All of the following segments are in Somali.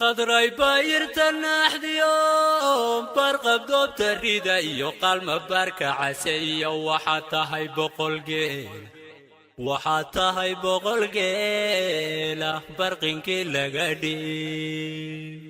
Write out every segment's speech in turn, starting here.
Qadray bayirta naaxdiyo barqabdoobta rida iyo qalma baarka case iyo waxaad tahay 100 geela, waxaad tahay 100 geela barqinkii laga dhiib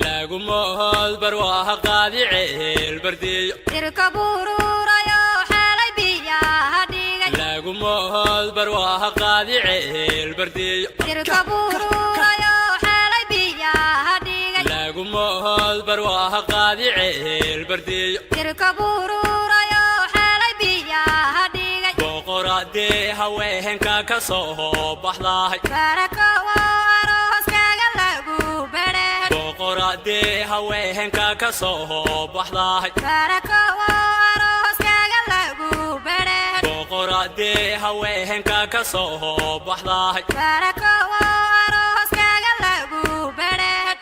lagumood barwaaha qaadi ceel bardiyo. Dirka buruurayo xeelay biyaha dhigay. Lagumood barwaaha qaadi ceel bardiyo. Dirka buruurayo xeelay biyaha dhigay. Lagumood barwaaha qaadi ceel bardiyo. Dirka buruurayo xeelay biyaha dhigay. Boqoradii haweenka ka soo baxdahay. Barakowo arooskaaga lagu bedheer. Boqoradii haweenka ka soo baxdahay. Barakowo arooskaaga lagu bedheer. Boqoradii haweenka ka soo baxdahay. Barakowo arooskaaga lagu bedheer.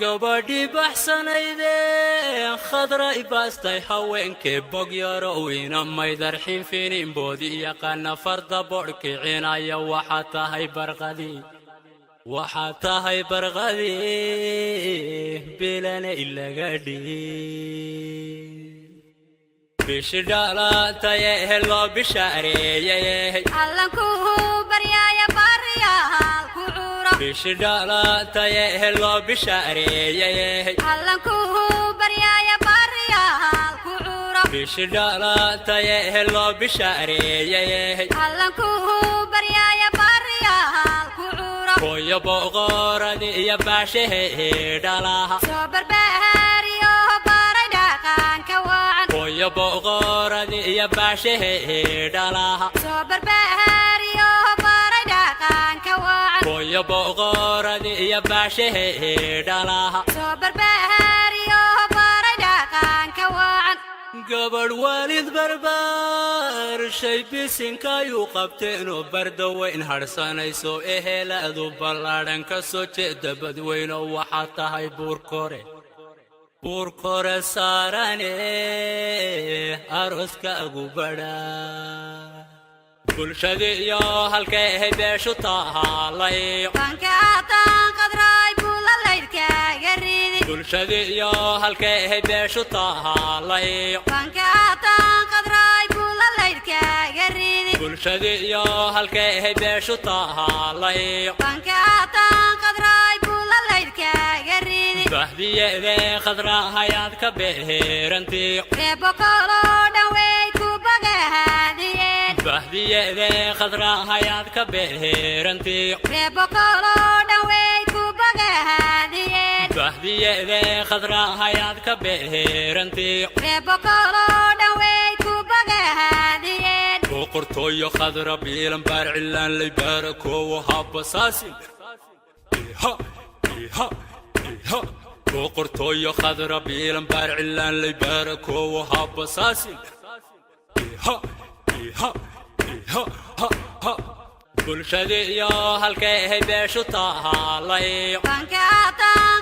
Gabadhii baxsanaydee Khadray baastay haweenkee bog yarow ina maydar xinfinin boodi yaqaana farda bodh kicinaya, waxaad tahay barqadii, waxaad tahay barqadii bilana ilaga dhiib bishi dhalatayee loo bishaareeyay. Allankuhu baryaaya baariyaal ku curo. Bishi dhalatayee loo bishaareeyay. Allankuhu baryaaya baariyaal ku curo. Bishi dhalatayee loo bishaareeyay. Allankuhu baryaaya baariyaal ku curo. Hooyo boqoradi iyo baashahee dhalaha. Soo barbaariyo baray dhaqanka wacan. Hooyo boqoradi iyo baashahee dhalaha. Soo barbaariyo baray dhaqanka wacan. Hooyo boqoradi iyo baashahee dhalaha. Soo barbaariyo baray dhaqanka wacan. Gabadh waalid barbaar shay bisinkayuu qabteenoo bardaweyn hadhsanayso ehelaadu ballaadhan ka soo jeeda badweyno, waxaad tahay buurkore, buurkore saarane arooskaagu badhaa bulshadii iyo halkay beeshu tahaalay. Banka aataan Qadraay bula laydhkaaga ridi. Bulshadii iyo halkay beeshu tahaalay. Banka aataan Qadraay bula laydhkaaga ridi. Bulshadii iyo halkay beeshu tahaalay. Banka aataan Qadraay bula laydhkaaga ridi. Bahdiyadee Khadrahayaad ka beerantii. Reebokoloo dhan way ku bogahaadiyeen. Bahdiyadee Khadrahayaad ka beerantii. Reebokoloo dhan way ku bogahaadiyeen. Bahdiyadee Khadrahayaad ka beerantii. Reebokoloo dhan way ku bogahaadiyeen. Boqortooyo Khadra Biilan baar cilaan lay baarakowo habasaasin iha iha iha. Boqortooyo Khadra Biilan baar cilaan lay baarakowo habasaasin iha iha iha ha ha. Bulshadii iyo halkay beeshu tahaalay. Banka aataan.